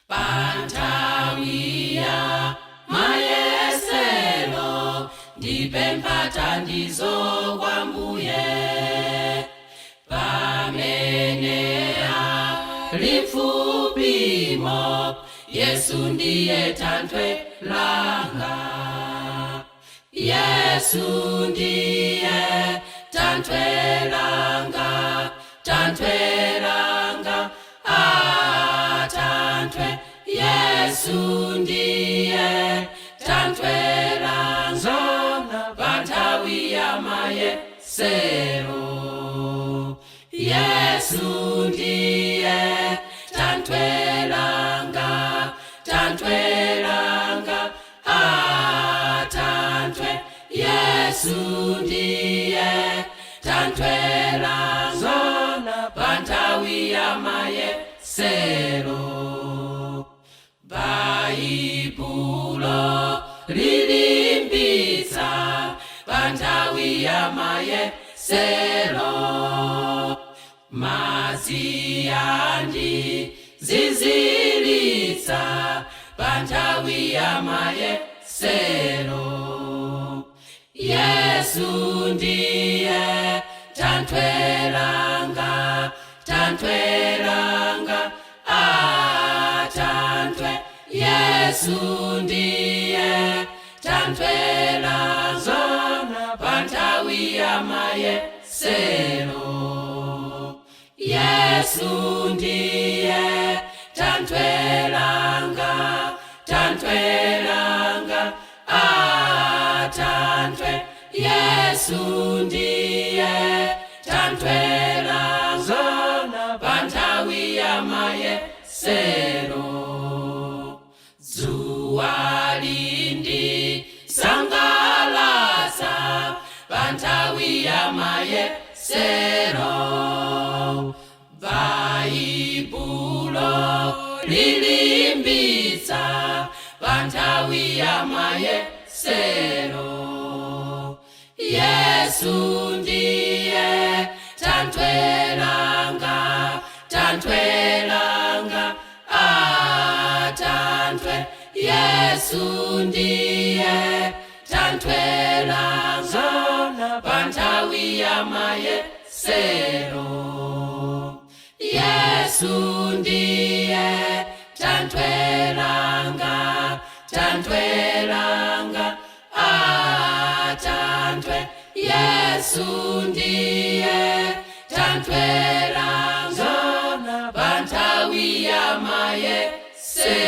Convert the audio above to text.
Panthawi ya mayesero ndipempha thandizo kwa Mbuye, pamene ali mfupimo, Yesu ndiye thanthwe langa. Yesu ndiye thanthwe langa, thanthwe langa, ah, thanthwe. Yesu ndiye thanthwe langa panthawi ya mayesero. Yesu ndiye thanthwe langa, thanthwe langa, ah, thanthwe. Yesu ndiye thanthwe langa panthawi ya mayesero. Baibulo lilimbitsa panthawi ya mayesero, madzi andiziziritsa panthawi ya mayesero. Yesu ndiye thanthwe langa, thanthwe langa, ah, thanthwe. Yesu ndiye thanthwe langa panthawi ya mayesero. Yesu ndiye thanthwe langa, thanthwe langa, ah, thanthwe. Yesu ndiye thanthwe langa panthawi ya mayesero. Dzuwa lindisangalatsa panthawi ya mayesero, Baibulo lilimbitsa panthawi ya mayesero. Yesu ndiye thanthwe langa, thanthwe langa, ah, thanthwe. Yesu ndiye thanthwe langa panthawi ya mayesero. Yesu ndiye thanthwe langa, thanthwe langa, ah, thanthwe. Yesu ndiye thanthwe langa panthawi ya mayesero.